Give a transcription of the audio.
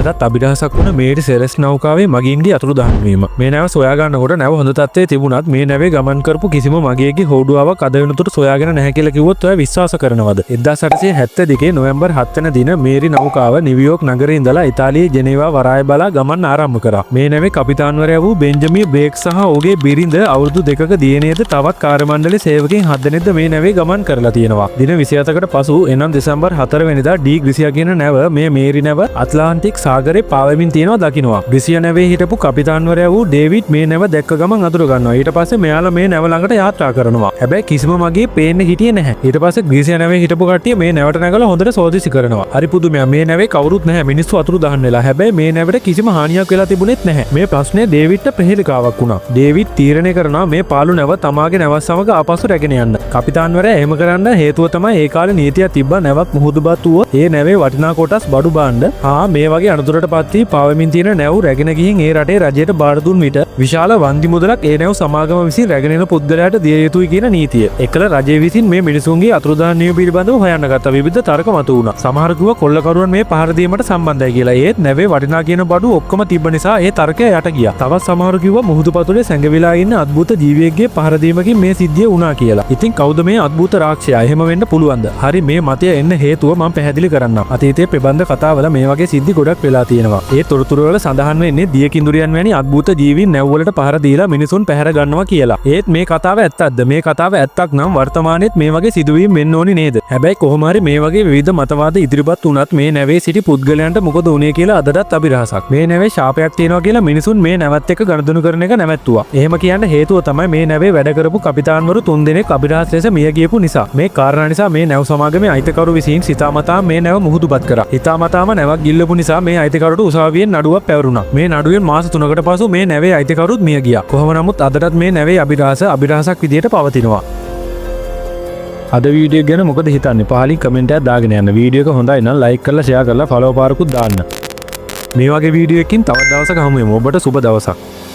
අදටත් අභිරහසක් වුණ Mary sellers නෞකාවේ මගීන්ගේ අතුරුදහන් වීම. මේ නැව සොයා ගන්නකොට නැව හොඳ තත්ත්වයේ තිබුණත් මේ නැවේ ගමන් කරපු කිසිම මගියෙක්ගේ හෝඩුවාවක් අද වෙනතුරු සොයාගෙන නැහැ කියලා කිව්වොත් ඔයා විශ්වාස කරනවද? 1872 නොවැම්බර් 7 වෙනි දින මේරි නෞකාව නිව්යෝක් නගරේ ඉඳලා ඉතාලියේ ජෙනීවා වරාය බලා ගමන් ආරම්භ කරා. මේ නැවේ කපිතාන්වරයා වූ බෙන්ජමින් බ්‍රේක් සහ ඔහුගේ බිරිඳ අවුරුදු 2ක දියණියද තවත් කාර්ය මණ්ඩලයේ සේවකයින් 7 දෙනෙක්ද මේ නැවේ ගමන් කරලා තියෙනවා. දින 27කට පසු, එනම් දෙසැම්බර් 4 වෙනිදා ඩී ග්‍රිසියා කියන නැව මේ මේරි නැව ඇට්ලාන්ටික් සාගරේ පාවෙමින් තියෙනවා දකිනවා. ග්‍රිසියා නැවේ හිටපු කපිතාන්වරයා වූ ඩේවිඩ් මේ නැව දැක්ක ගමන් අඳුර ගන්නවා. ඊට පස්සේ මෙයාලා මේ නැව ළඟට යාත්‍රා කරනවා. හැබැයි කිසිම මගියෙක් පේන්න හිටියේ නැහැ. ඊට පස්සේ ග්‍රිසියා නැවේ හිටපු කට්ටිය මේ නැවට නැගලා හොඳට සෝදිසි කරනවා. හරි පුදුමයක්, මේ නැවේ කවුරුත් නැහැ. මිනිස්සු අතුරුදහන් වෙලා. හැබැයි මේ නැවට කිසිම හානියක් වෙලා තිබුණෙත් නැහැ. මේ ප්‍රශ්නය ඩේවිඩ්ට ප්‍රහේලිකාවක් වුණා. ඩේවිඩ් තීරණය කරනවා මේ පාළු නැව තමාගේ නැවත් සමග ආපසු රැගෙන යන්න. කපිතාන්වරයා එහෙම කරන්න හේතුව තමයි ඒ කාලේ නීතියක් තිබ්බා නැවක් මුහුදුබත් වුවොත් ඒ නැවේ වටිනා කොටස්, බඩු භාණ්ඩ හා මේ වගේ අනතුරට පත් වී පාවෙමින් තියෙන නැව් රැගෙන ගිහින් ඒ රටේ රජයට බාර දුන් විට විශාල වන්දි මුදලක් ඒ නැව් සමාගම විසින් රැගෙන එන පුද්ගලයාට දිය යුතුයි කියන නීතිය. එකල රජය විසින් මේ මිනිසුන්ගේ අතුරුදහන් වීම පිළිබඳව හොයන්න ගත්තා. විවිධ තර්ක මතු වුණා. සමහර කිව්වා කොල්ලකරුවන් මේ පහර දීමට සම්බන්ධයි කියලා. ඒත් නැවේ වටිනා කියන බඩු ඔක්කොම තිබ්බ නිසා ඒ තර්කය යට ගියා. තවත් සමහරු කිව්වා මුහුදු පතුලේ සැඟවිලා ඉන්න අద్భుත ජීවියෙක්ගේ පහර දීමකින් මේ සිද්ධිය වුණා කියලා. ඉතින් කවුද මේ අద్భుත රාක්ෂයා? එහෙම වෙන්න පුළුවන්ද? හරි, මේ මතය එන්න හේතුව මම පැහැදිලි කරන්නම්. අතීතයේ ප්‍රබන්ධ කතාවල මේ වගේ සිද්ධි ගොඩක් වෙලා තියෙනවා. ඒ තොරතුරු වල සඳහන් වෙන්නේ දිය කිඳුරියන් වැනි අద్భుත ජීවීන් නැව් වලට පහර දීලා මිනිසුන් පැහැර ගන්නවා කියලා. ඒත් මේ කතාව ඇත්තක්ද? මේ කතාව ඇත්තක් නම් වර්තමානයේත් මේ වගේ සිදුවීම් වෙන්න ඕනි නේද? හැබැයි කොහොම හරි මේ වගේ විවිධ මතවාද ඉදිරිපත් වුණත් මේ නැවේ සිටි පුද්ගලයන්ට මොකද වුනේ කියලා අදටත් අභිරහසක්. මේ නැවේ ශාපයක් තියෙනවා කියලා මිනිසුන් මේ නැවත් එක්ක ගනුදෙනු කරන එක නැවැත්තුවා. එහෙම කියන්න හේතුව තමයි මේ නැවේ වැඩ කරපු කපිතාන්වරු තුන්දෙනෙක් අභිරහස් ලෙස මිය ගියපු නිසා. මේ කාරණා නිසා මේ නැව් සමාගමේ අයිතිකරු විසින් සිතාමතා මේ නැව මුහුදුපත් කරා. හිතාමතාම නැවක් ගිල්ලපු නිසා මේ අයිතිකරුට උසාවියෙන් නඩුවක් පැවරුණා. මේ නඩුවෙන් මාස 3කට පසු මේ නැවේ අයිතිකරුත් මිය ගියා. කොහොම නමුත් අදටත් මේ නැවේ අභිරහස අභිරහසක් විදියට පවතිනවා. අද වීඩියෝ එක ගැන මොකද හිතන්නේ? පහලින් කමෙන්ට් එකක් දාගෙන යන්න. වීඩියෝ එක හොඳයි නම් ලයික් කරලා, ෂෙයා කරලා, ෆලෝ පාරකුත් දාන්න. මේ වගේ වීඩියෝ එකකින් තවත් දවසක හමු වෙමු. ඔබට සුබ දවසක්.